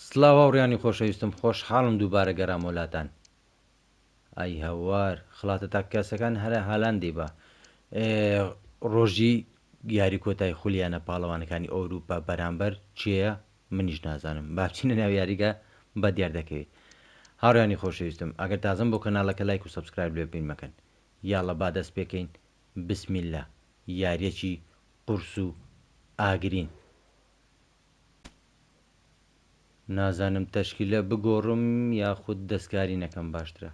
سڵاو هاوڕێیانی خۆشەویستم خۆشحاڵم دووبارە گەڕامەوە لاتان ئای هاوار خڵاتە تاککاسەکان هەرە هالاندی بە ڕۆژی یاری کۆتای خولیانە پاڵەوانەکانی ئەوروپا بەرامبەر چێە منیش نازانم با بچینە ناو یاریگا بە دیار دەکەوێت هاوڕیانی خۆشەویستم ئەگەر تازەم بۆ کەناڵەکە لایک و subscribe لێ بین مەکەن یاڵە با دەست پێکەین بسم اللە یاریەکی قورس و ئاگرین. نازانم تەشکیلە بگۆڕم یاخود دەستکاری نەکەم باشترە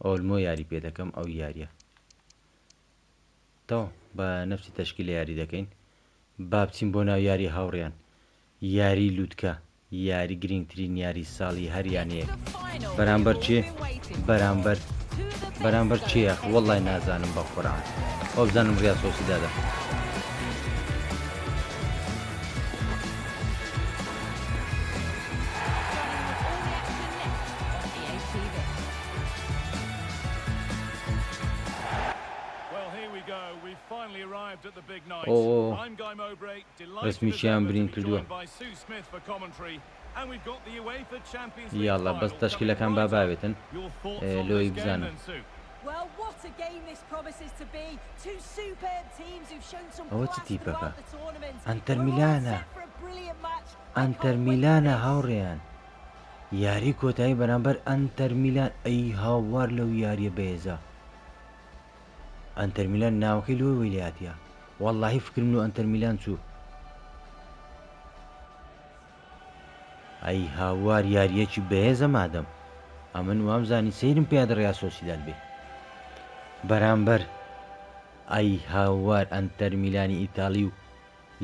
ئۆلمۆ یاری پێ دەکەم ئەو یاریە تەواو بە نەفسی تەشکیلە یاری دەکەین با بچین بۆ ناو یاری هاوڕیان یاری لوتکە یاری گرینگترین یاری ساڵی هەر یانەیەک بەرامبەر کێ بەرامبەر بەرامبەر کێ یاخ وەڵای نازانم بە قورعان وابزانم ڕیال سۆسیدادە. ئۆ ڕسمی چیان برین کردووە. یاڵا بەس تەشکیلەکان با باوێتن لۆی بزانم. ئەوە چ تیپەکە؟ ئەنتەر میلانە ئەنتەر میلانە هاوڕێیان یاری کۆتایی بەرامبەر ئەنتەر میلان ئەی هاوار لەو یاریە بەێزە. ئەنتەر میلان ناوەکەی لۆ ویلاتیە وەڵاهی فکرم لۆ ئەنتەر میلان چوو. ئەی هاوار یاریەکی بەهێزە مادەم ئەمن وام زانی سەیرم پێ ڕیا سۆسیداد بێ بەرامبەر ئەی هاوار ئەنتەر میلانی ئیتاڵی و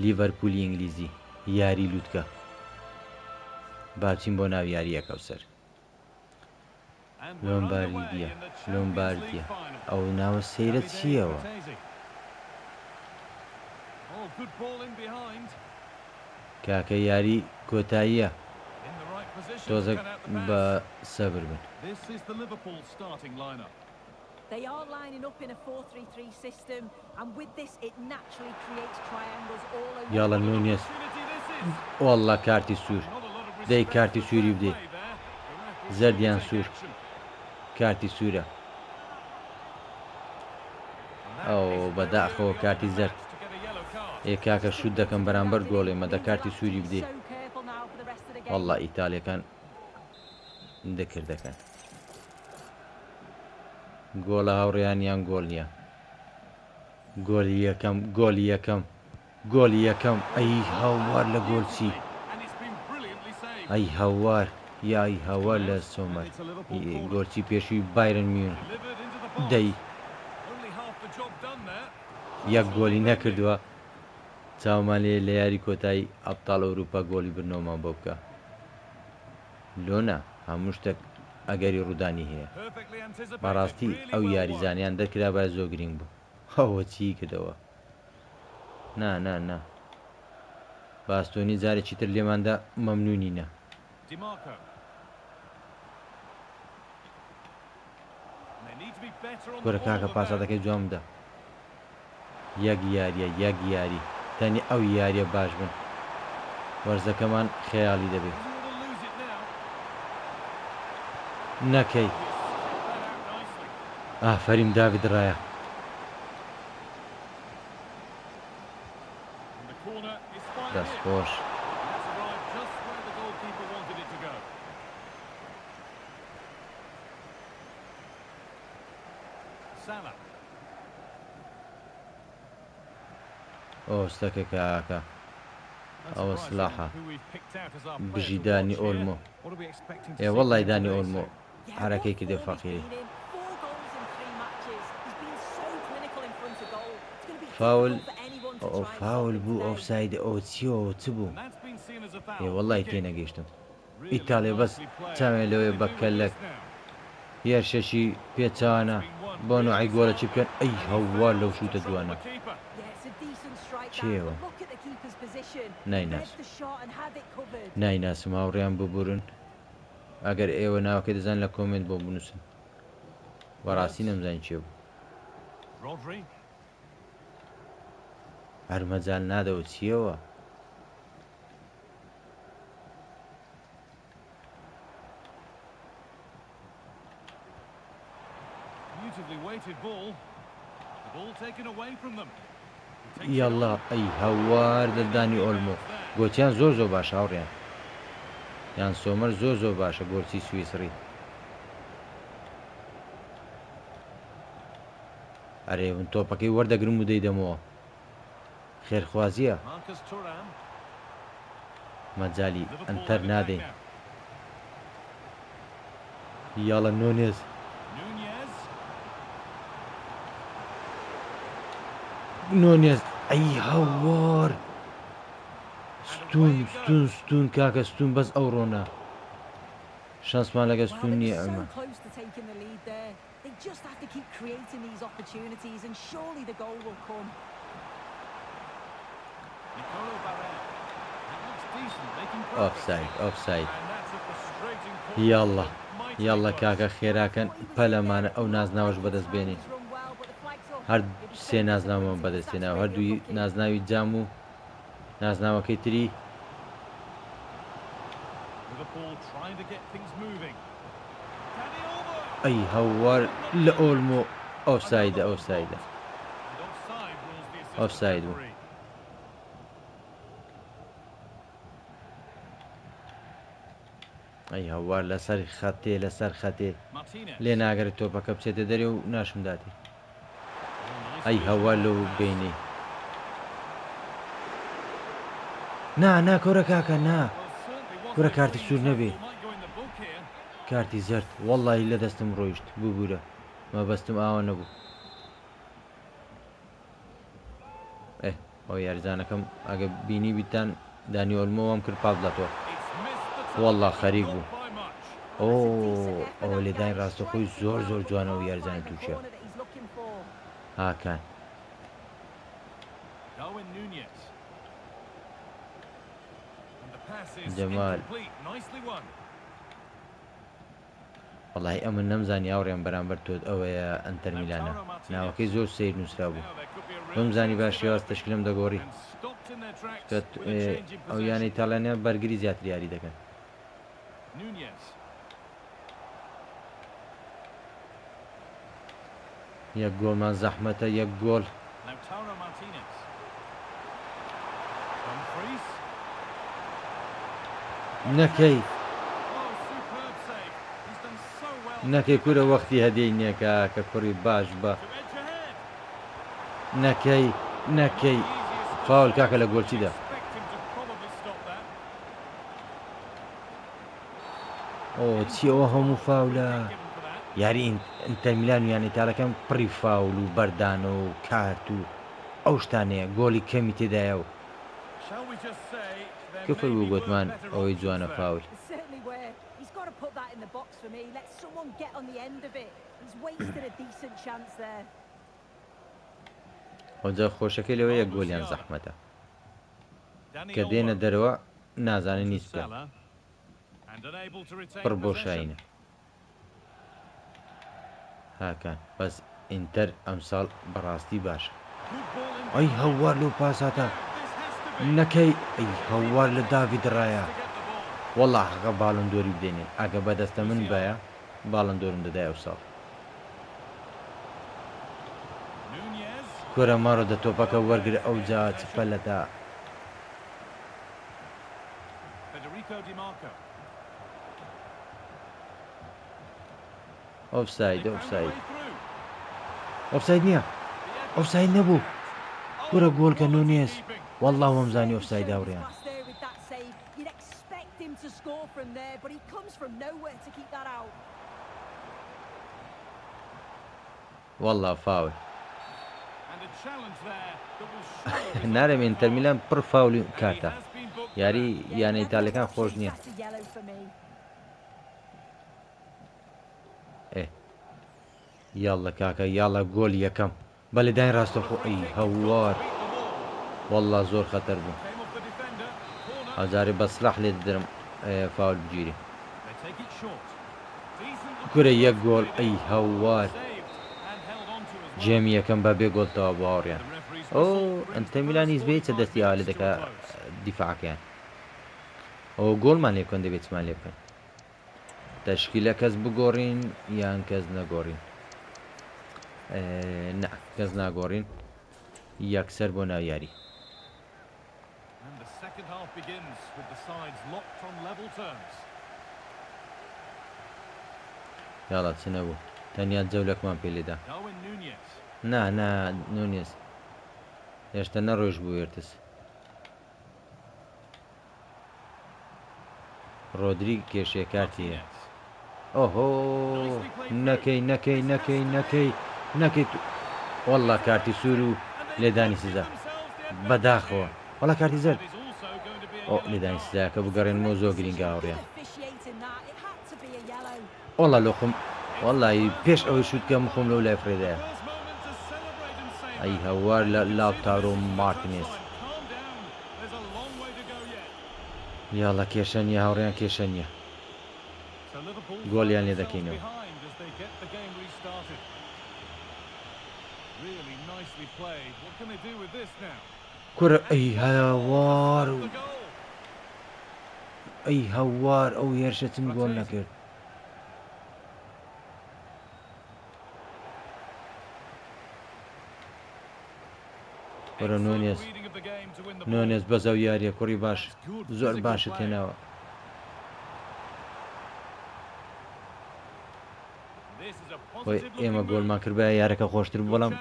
لیڤەرپولی ئینگلیزی یاری لوتکە باچین بۆ ناو یاریەکە و سەر لۆمباردیە لۆمباردیە ئەو ناوە سەیرە چییەوە؟ کاکە یاری کۆتاییە تۆزەک بە سەبر بن. یاڵە نونێز واللە کارتی سوور دەی کارتی سووری بدەی زەردیان سوور کارتی سوورە ئەو بەداخەوە کارتی زەرد ئێ کاکە شوت دەکەم بەرامبەر گۆڵێ مەدە کارتی سووری بدەی واللە ئیتالیەکان دەکرد دەکەن گۆڵە هاوڕێیان یان گۆڵ نییە گۆلی یەکەم گۆلی یەکەم گۆلی یەکەم ئەی هاوار لە گۆلچی ئەی هاوار یای هاوار لە سۆمەر گۆلچی پێشووی بایرن میون دەی یەک گۆلی نەکردووە چاومان لێ لە یاری کۆتایی ئەبتاڵ ئەوروپا گۆلی برنۆمان بۆ بکە لۆنا هەموو شتەک ئەگەری ڕوودانی هەیە. بەڕاستی ئەو یاریزانەیان دەرکرابایە زۆر گرینگ بوو. ئەوە چی کردەوە؟ نا نا نا باستۆنی جارێکی تر لێماندا مەمنونینە. کورە کاکە پاساتەکەی جوان بدە. یەک یاریە یەک یاری تەنی ئەو یاریە باش بن وەرزەکەمان خەیاڵی دەبێ. نەکەی. ئافەریم داڤید ڕایا. دەست خۆش. ئۆستەکە کاکە ئەوە سلاحە بژی دانی ئۆلمۆ ئێ وەڵی دانی ئۆلمۆ حرەکەی کردێ فەقیری فاول ئەو فاول بوو ئۆفساید ئەو چیەوە چ بوو ئێ وەڵی تێنەگەیشتم ئیتاڵیا بەس چاویان لەوەیە بە کەلەک هێرشێکی پێچەوانە بۆ نوعی گۆڵێکی بکەن ئەی هەوار لەو شوتە جوانە کێوە نایناسم نایناسم هاوڕێیان ببورن ئەگەر ئێوە ناوەکەی دەزان لە کۆمێنت بۆ بنووسن بەڕاستی نەمزانی کێ بوو هەر مەجال نادەوە چیەوە. یاڵا ئەی هاوار دە دانی ئۆلمۆ گۆچیان زۆر زۆر باشە هاوڕیان یان سۆمەر زۆر زۆر باشە گۆلچی سویسڕی. ئەرێ من تۆپەکەی وەردەگرم و دەیدەمەوە خێرخوازیە مەجالی ئەنتەر نادەین. یاڵە نۆنێز. نۆنێز ئەی هاوار ستون ستون ستون کاکە ستون بەس ئەوڕۆ نا شانسمان لەگە ستون نییە ئەمە. ئۆفساید ئۆفساید یاڵڵا یاڵڵا کاکە خێراکەن پەلەمانە ئەو نازناوەش بەدەست بێنین هەر سێ نازناومان بەدەست هێنا هەردووی نازناوی جام و نازناوەکەی تری ئەی هەوار لە ئۆلمۆ ئۆفسایدە ئۆفسایدە ئۆفساید بوو. ئەی هەوار لەسەر خەتێ لەسەر خەتێ لێ ناگەرێت تۆپەکە بچێتە دەرێ و ناشم داتێ ئەی هەوار لەو بینی نا نا کورە کاکە نا کورە کارتی سوور نەبێ کارتی زەرد وەڵی لە دەستم ڕۆیشت ببوورە مەبەستم ئاوا نەبوو ئێ ئەو یاریزانەکەم ئەگە بینی بیتان دانی ئۆلمۆ وام کرد پاڵ بداتەوە والله خەریک بوو ئۆ ئەوە لێدانی ڕاستەخۆی زۆر زۆر جوانە و یاریزانە تورکیا هاکان جەمال وەڵاهی ئەمن نەمزانی هاوڕێم بەرامبەر تۆت ئەوەیە ئەنتەر میلانە ناوەکەی زۆر سەیر نووسرابوو بمزانی با شێواز تەشکیلم دەگۆڕی چونکە ئەو یانەی ئیتاڵیانە بەرگری زیاتر یاری دەکەن. یەک گۆڵمان زەحمەتە یەک گۆڵ. نەکەی نەکەی کورە وەختی هەدیەی نییە کاکە کوڕی باش بە نەکەی نەکەی فاول کاکە لە گۆلچیدا. ئۆ چی ئەوە هەموو فاولە یاری ئینتەر میلان و یانە ئیتالەکان پڕی فاول و بەردانە و کارت و ئەو شتانەیە گۆڵی کەمی تێدایە و کفر بوو گۆتمان ئەوەی جوانە فاول. ئەوجا خۆشەکەی لەوەیە گۆلیان زەحمەتە کە دێنە دەرەوە نازانن هیچ بکەن پڕ بۆشایینە. هاکان بەس ئینتەر ئەمساڵ بەڕاستی باشە. ئەی هەوار لەو پاساتە نەکەی ئەی هەوار لە داڤید ڕایا وەڵا حەقە باڵن دۆری بدەینێ ئەگە بەدەستە من بایە باڵن دۆرم دەدای ئەوساڵ. کورە مەڕۆ دە تۆپەکە وەرگرە ئەوجا چ پەلەتە. ئۆفساید ئۆفساید ئۆفساید نییە ئۆفساید نەبوو کورە گۆڵکە نونێز والله وەمزانی ئۆفساید هاوڕیان واللە فاول. نارێم ئینتەر میلان پڕ فاولی کارتە یاری یانە ئیتالیەکان خۆش نییە. ئێ یاڵە کاکە یاڵە گۆل یەکەم بەلێ داین ڕاستەخۆ ئەی هەوار واللە زۆر خەتەر بوو ئەجارێ بە سلاح لێ دەدرم فاول بگیری کورە یەک گۆڵ ئەی هاوار جێمی یەکەم بە بێ گۆڵ تەوا بۆ هاوڕیان ئۆ ئەنتەر میلان هیچ بێ چە دەستی ئاوا لێ دەکا دیفاعەکەیان ئەو گۆڵمان لێ بکەن دەبێت چمان لێ بکەن تەشکیلە کەس بگۆڕین یان کەس نەگۆڕین؟ نا کەس ناگۆڕین یەکسەر بۆ ناو یاری. یاڵا چ نەبوو تەنیا جەولەکمان پێ لێدا نا نا نونێز هێشتا نەڕۆیشت بوو وێرتس ڕۆدری کێشەیە کارتی هەیە ئۆهۆ نەکەی نەکەی نەکەی نەکەی نەکەی والله کارتی سوور و لێدانی سزا بەداخەوە وەڵا کارتی زەرد ئۆ لێدانی سزاکە بگەڕێنمەوە زۆر گرینگە هاوڕیان وەڵا لۆخم وەڵی پێش ئەوەی شووت کەم خۆم لەو لای فڕێدایە ئەی هەوار لە لاوتارۆ مارتینێز یاڵا کێشە نییە هاوڕێیان کێشە نییە گۆڵیان لێ دەکەینەوە. کورە ئەی هاوار و ئەی هاوار ئەو هێرشە چم گۆڵ نەکرد. وەرە نۆنێز نۆنێز بەس ئەو یاریە کوڕی باش زۆر باشت هێناوە. خۆی ئێمە گۆلمان کردبایە یارەکە خۆشتر بوو بەڵام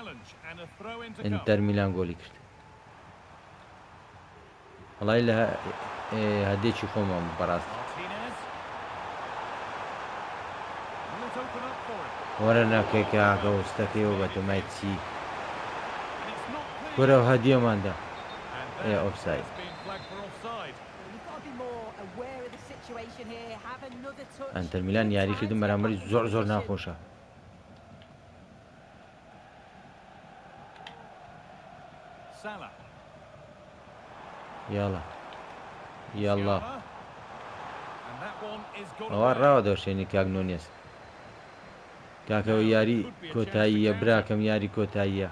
ئینتەر میلان گۆلی کرد وەڵی لە هەدێکی خۆمان بوو بەڕاستی وەرە نەکەی کاکە وستەکەیەوە بەتەمای چی کورە هەدیەماندا ئێ ئۆفساید ئەنتەر میلان یاریکردن بەرامبەری زۆر زۆر ناخۆشە. یاڵا یاڵا ئەوە ڕاوە دەوشێنی کاک نۆنێس کاکەوە یاری کۆتاییە براکەم یاری کۆتاییە.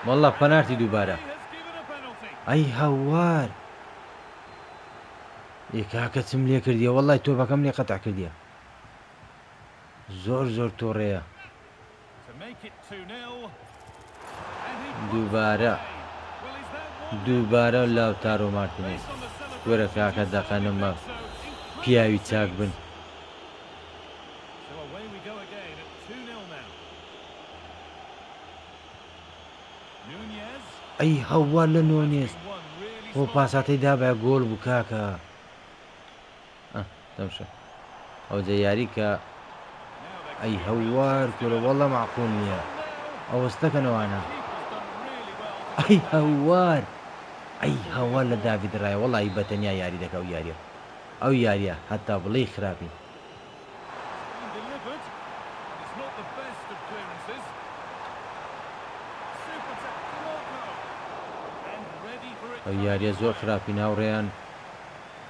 واللە پەنارتی دووبارە ئەی هاوار ئێ کاکە چم لێ کردیە وەڵای تۆپەکەم لێ قەتع کردیە زۆر زۆر تۆڕەیە دووبارە دووبارە لاوتارۆ مارتینێز وەرە کاکە دەقەنمە پیاوی چاک بن. ئەی هەوار لە نۆنێز خۆ پاساتەی دابایە گۆل بوو کاکە. ئە تەمشە ئەوجە یاری کە ئەی هەوار کورە وەڵا مەعقول نییە ئەوەستەکەن ئەوانە ئەی هەوار ئەی هەوار لە داڤید ڕایە وەڵی بە تەنیا یاری دەکا ئەو یاریە ئەو یاریە هەتا بڵێی خراپین. ئەو یاریە زۆر خراپین هاوڕێیان.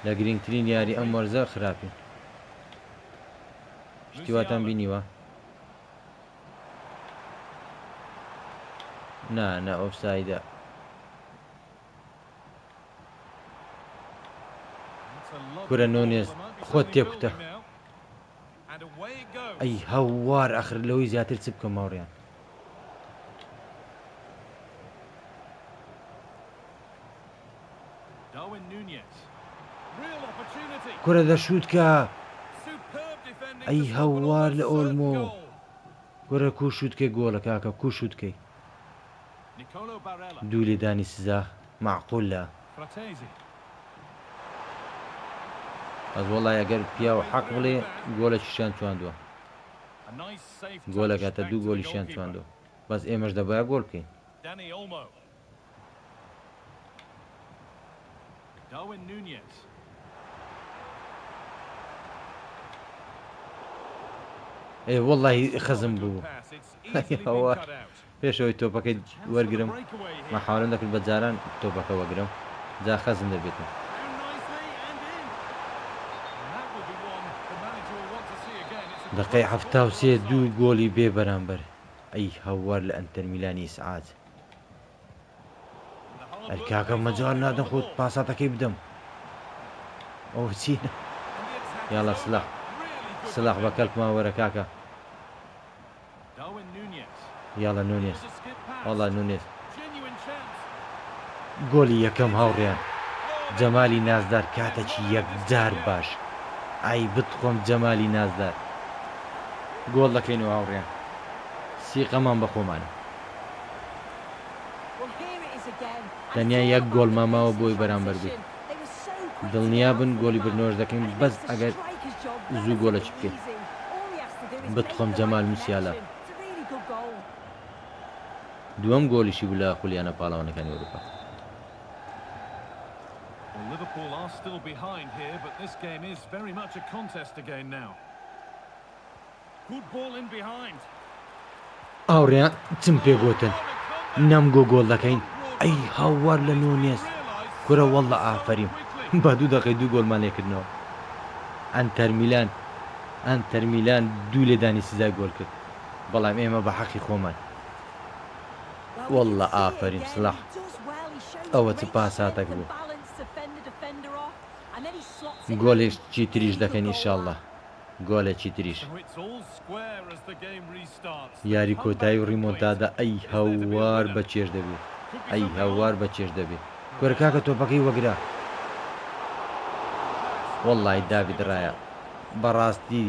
لە گرینگترین یاری ئەم وەرزە خراپین شتی واتان بینیوە؟ نا نا ئۆفسایدە. کورە نۆنێز خۆت تێکوتە. ئەی هەوار ئەخر لەوەی زیاتر چ بکەم هاوڕێیان. کورە دە شووت کە ئەی هەوار لە ئۆلمۆ کورە کو شووت کەی گۆڵە کاکە کو شووت کەی دوو لێدانی سزا مەعقولە. بەس وەڵای ئەگەر پیاو حەق بڵێ گۆڵێکیشیان چواندووە گۆلەک هەتە دوو گۆلیشیان چواندووە بەس ئێمەش دەبایە گۆل بکەین. ئێ وەڵی خەزم بوو پێشەوەی تۆپەکەی وەرگرم مەحاولم دەکرد بە جاران تۆپەکە وەگرم جا خەزم دەبێتم. دەقەی 73 دوو گۆلی بێ بەرامبەر ئەی هاوار لە ئەنتەر میلانی ئیسعاج. ئەر کاکە مەجال نادەن خۆت پاساتەکەی بدەم. ئەوە چییە؟ یاڵا سلاح سلاح بە کەلکمان وەرە کاکە. یاڵا نونێز وەڵا نونێز گۆلی یەکەم هاوڕێیان جەمالی نازدار کاتەکی یەکجار باش ئای بتخۆم جەمالی نازدار گۆڵ دەکەینەوە هاوڕێیان سیقەمان بە خۆمانە. تەنیا یەک گۆڵمان ماوە بۆی بەرامبەر بێ دڵنیابن گۆڵی بردنەوەش دەکەین بەس ئەگەر زوو گۆڵێکی بکەین بتخۆم جەمال موسیالا دووەم گۆڵیشی بوو لە خولی یانە پاڵەوانەکانی ئەوروپا. هاوڕێیان چم پێ گۆتن نەمگۆ گۆڵ دەکەین ئەی هاوار لە نۆنێز کورە واللە ئافەریم بە دوو دەقەی دوو گۆڵمان لێکردنەوە ئەنتەر میلان ئەنتەر میلان دوو لێدانی سزای گۆل کرد بەڵام ئێمە بە حەقی خۆمان واللە ئافەریم سلاح ئەوە چ پاساتەک بوو گۆلێکی تریش دەکەین ئیشاڵڵا گۆلێکی تریش. یاری کۆتایی و ڕیمۆنتادا ئەی هاوار بە چێژ دەبێ ئەی هاوار بە چێژ دەبێ کورە کاکە تۆپەکەی وەگرە وەڵی داڤید ڕایە بەڕاستی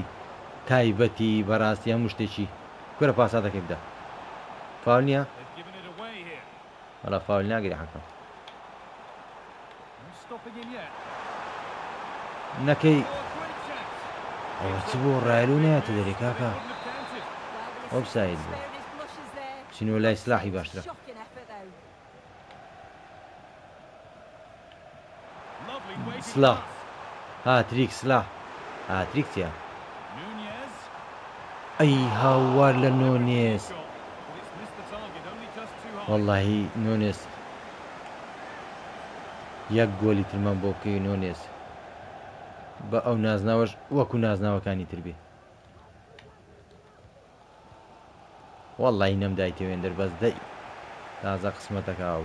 تایبەتی بەڕاستی هەموو شتێکی کورە پاساتەکەی بدە فاول نییە وەڵا فاول ناگری حەکەم. نەکەی ئەوە چ بوو ڕایلو نایەتە دەرێ کاکە ئۆفساید بوو چینەوە لای سلاحی باشترە سلاح هاتریک سلاح هاتریک چیە ئەی هاوار لە نۆنێز وەڵاهی نۆنێز یەک گۆلی ترمان بۆ بکەی نۆنێز بە ئەو نازناوەش وەکو نازناوەکانی تر بێ وەڵی نەمدایتە وێندەر بەس دەی تازە قسمەتەکە ئاو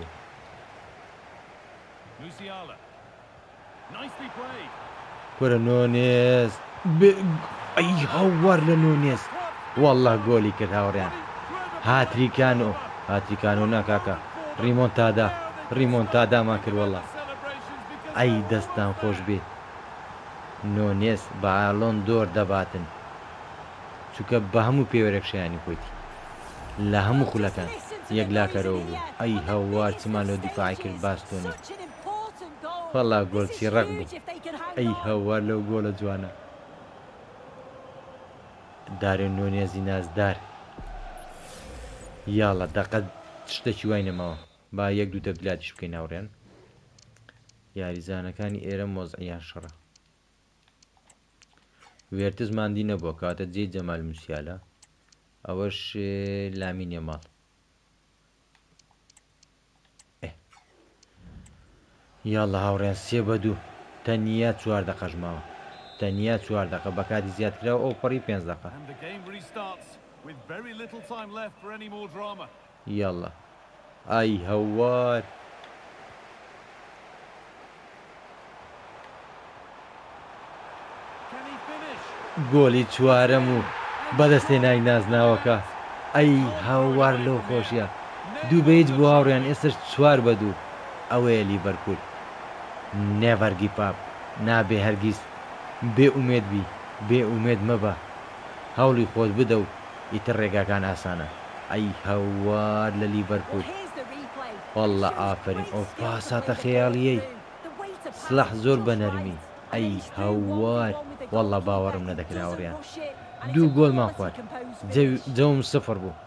کورە نۆنێز ئەی هاوار لە نۆنێز واللە گۆلی کرد هاوڕیان هاتریکانۆ هاتریکانۆ نا کاکە ڕیمۆنتادا ڕیمۆنتادامان کرد واللە ئەی دەستان خۆش بێ نۆنێز باڵۆن دۆر دەباتن چونکە بە هەموو پێوەرێک شایانی خۆیتی لە هەموو خولەکان یەکلاکەرەوە بوو ئەی هاوار چمان لۆ دیفاعی کرد باستۆنی وەڵا گۆڵچی ڕەق بوو ئەی هاوار لەو گۆڵە جوانە دارێن نۆنێزی نازدار یاڵە دەقە شتێکی وای نەماوە با یەک دوو تەبدیلاتیش بکەین هاوڕێن یاریزانەکانی ئێرە مۆزعیان شڕە وێرتز ماندی نەبووە کەواتە جێی جەمال موسیالە ئەوەش لامین یەماڵ یاڵڵا هاوڕێیان سێ بە دوو تەنیا چوار دەقەش ماوە تەنیا چوار دەقە بە کاتی زیادکراو ئەو پەڕی پێنج دەقە یاڵڵا ئای هەوار گۆلی چوارەم و بەدەستهێنانی نازناوەکە ئەی هاوار لەو خۆشیە دوو بە هیچ بوو هاوڕێیان ئێستش چوار بە دوو ئەوەیە لیڤەرپوول never give up نابێ هەرگیز بێ ئومێد بی بێ ئومێد مەبە هەوڵی خۆت بدە و ئیتر ڕێگاکان ئاسانە ئەی هاوار لە لیڤەرپوول واللە ئافەرین ئەو پاساتە خەیاڵیەی سلاح زۆر بە نەرمی ئەی هاوار واللە باوەڕم نەدەکرد هاوڕیان دوو گۆلمان خوارد جەوم سفر بوو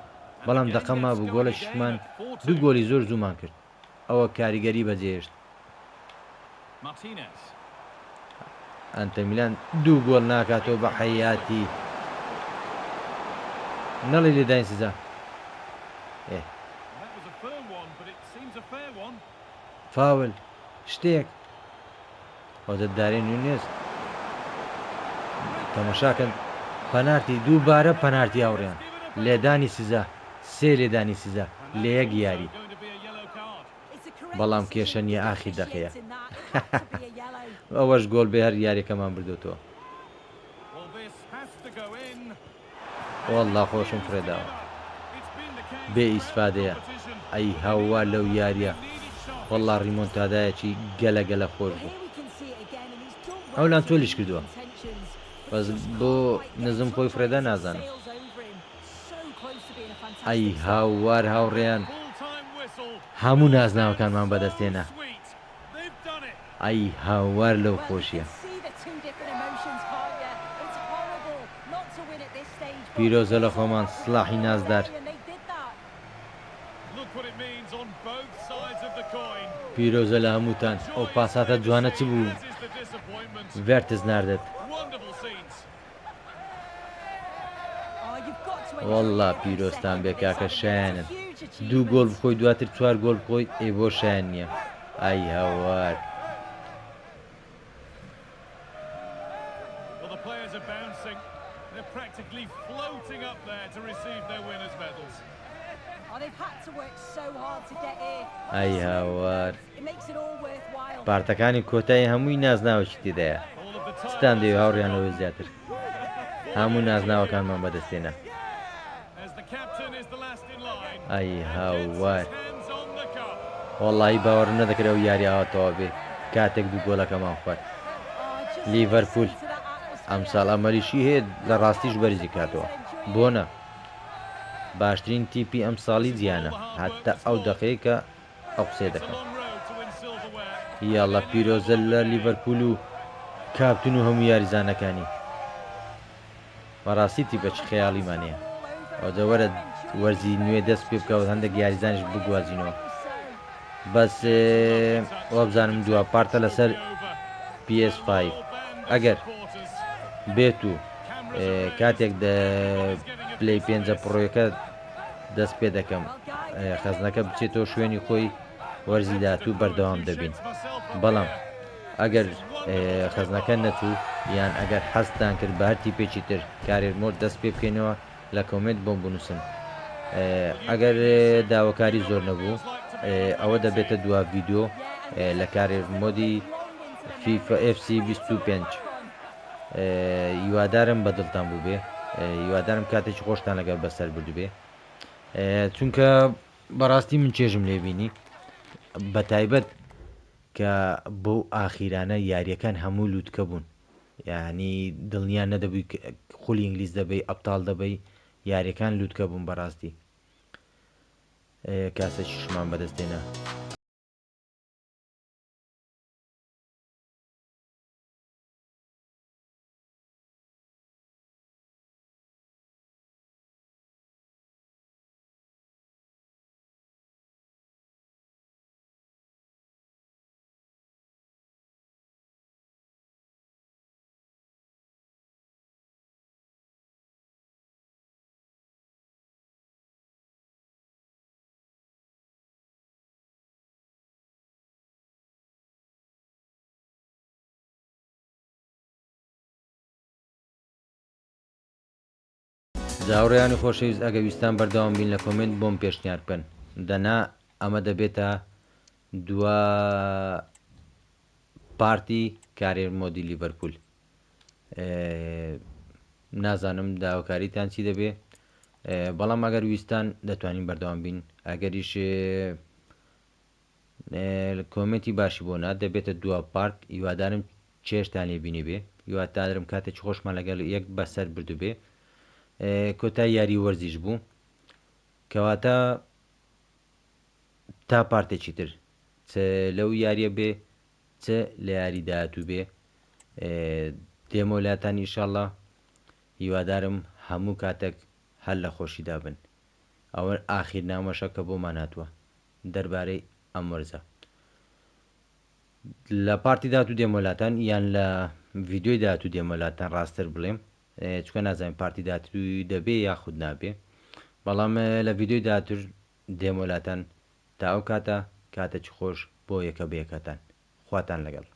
بەڵام دەقە مابوو گۆڵێکیشمان دوو گۆلی زۆر زوومان کرد ئەوە کاریگەری بەجێهێشت ئەنتەر میلان دوو گۆڵ ناکاتەوە بە حەیاتی نەڵی لێداین سزا ئێ فاول شتێک ئەوجا دارین نونێز تەمەشاکەن پەنارتی دووبارە پەنارتی هاوڕێیان لێدانی سزا سێ لێدانی سزا لە یەک یاری بەڵام کێشە نییە ئاخیر دەقەیە. ئەوەش گۆڵ بێ هەر یاریەکەمان بردۆتەوە. وەڵا خۆشم فڕێداوە بێ ئیسفادەیە ئەی هاوار لەو یاریە وەڵا ڕیمۆنتادایەکی گەلە گەلە خۆش بوو ئەولان تۆلیش کردووە بەس بۆ نزم خۆی فڕێدا نازانم ئەی هاوار هاوڕێیان هەموو نازناوەکانمان بەدەستێنا ئەی هاوار لەو خۆشیە. پیرۆزە لە خۆمان سڵاحی نازدار. پیرۆزە لە هەمووتان ئەو پاساتە جوانە چ بوو ڤێرتز ناردت. وەڵا پیرۆزتان بێ کاکە شایەنن دوو گۆڵ بخۆی دواتر چوار گۆڵ بخۆی ئەی بۆ شایەن نییە ئای هاوار. ئای هاوار پارتەکانی کۆتایی هەمووی نازناوێکی تێدایە چتان دەوێ هاوڕیان لەوە زیاتر هەموو نازناوەکانمان بەدەستێنا ئای هاوار وەڵی باوەڕم نەدەکرد ئەو یاری ئاوا تەواو بێ کاتێک دوو گۆلەکەمان خوارد لیڤەرپول ئەمساڵ ئەمەلیشی هەیە لە ڕاستیش بەرزی کاتەوە بۆ نا باشترین تیپی ئەمساڵی جیهانە هەتا ئەو دەقەیە کە ئەو قسەیە دەکەم. یاڵا پیرۆزە لە لیڤەرپوول و کاپتن و هەموو یاریزانەکانی. بەڕاستی تیپەکی خەیاڵیمان هەیە. ئەوجا وەرە وەرزی نوێ دەست پێ بکە و هەندێک یاریزانیش بگوازینەوە. بەس وابزانم دوا پارتە لەسەر PS5 ئەگەر بێت و کاتێک پلەی پێنجە پڕۆیەکە دەست پێ دەکەم خەزنەکە بچێتەوە شوێنی خۆی وەرزی داهاتوو بەردەوام دەبین بەڵام ئەگەر خەزنەکە نەچوو یان ئەگەر حەزتان کرد بە هەر تیپێکی تر career mode دەست پێ بکەینەوە لە comment بۆم بنووسن ئەگەر داواکاری زۆر نەبوو ئەوە دەبێتە دوا ڤیدیۆ لە career mode ی فیفا FC 25 هیوادارم بە دڵتان بووبێ هیوادارم کاتێکی خۆشتان لەگەڵ بەسەر بردوبێ چونکە بەڕاستی من چێژم لێبینی بە تایبەت کە بەو ئاخیرانە یاریەکان هەموو لوتکە بوون یعنی دڵنیا نەدەبووی خولی ئینگلیز دەبەی ئەبتاڵ دەبەی یاریەکان لوتکە بوون بەڕاستی کاسەکیشمان بەدەستێنا. جا هاوڕێیانی خۆشەویست ئەگەر ویستان بەردەوام بین لە comment بۆم پێشنیار بکەن دەنا ئەمە دەبێتە دوا part ی career mode ی لیڤەرپول نازانم داواکاریتان چی دەبێ بەڵام ئەگەر ویستان دەتوانین بەردەوام بین ئەگەریش comment ی باشی بۆ نات دەبێتە دوا part هیوادارم چێژتان لێ بینیبێ هیواتادرم کاتێکی خۆشمان لەگەڵ یەک بەسەر بردوبێ کۆتای یاری وەرزیش بوو کەواتە تا پارتێکی تر چ لەو یاریە بێ چ لە یاری داهاتوو بێ دێمەوە لاتان ئیشاڵڵا هیوادارم هەموو کاتێک هەر لە خۆشیدا بن ئەوە ئاخیر نامەشە کە بۆمان هاتووە دەربارەی ئەم وەرزە لە پارتی داهاتوو دێمەوە لاتان یان لە ڤیدیۆی داهاتوو دێمەوە لاتان ڕاستتر بڵێم چونکە نازانین پارتی داهاتووی دەبێ یاخود نابێ بەڵام لە ڤیدیۆی داهاتوو دێمەوە لاتان تا ئەو کاتە کاتێکی خۆش بۆ یەکە بە یەکەتان خواتان لەگەڵ.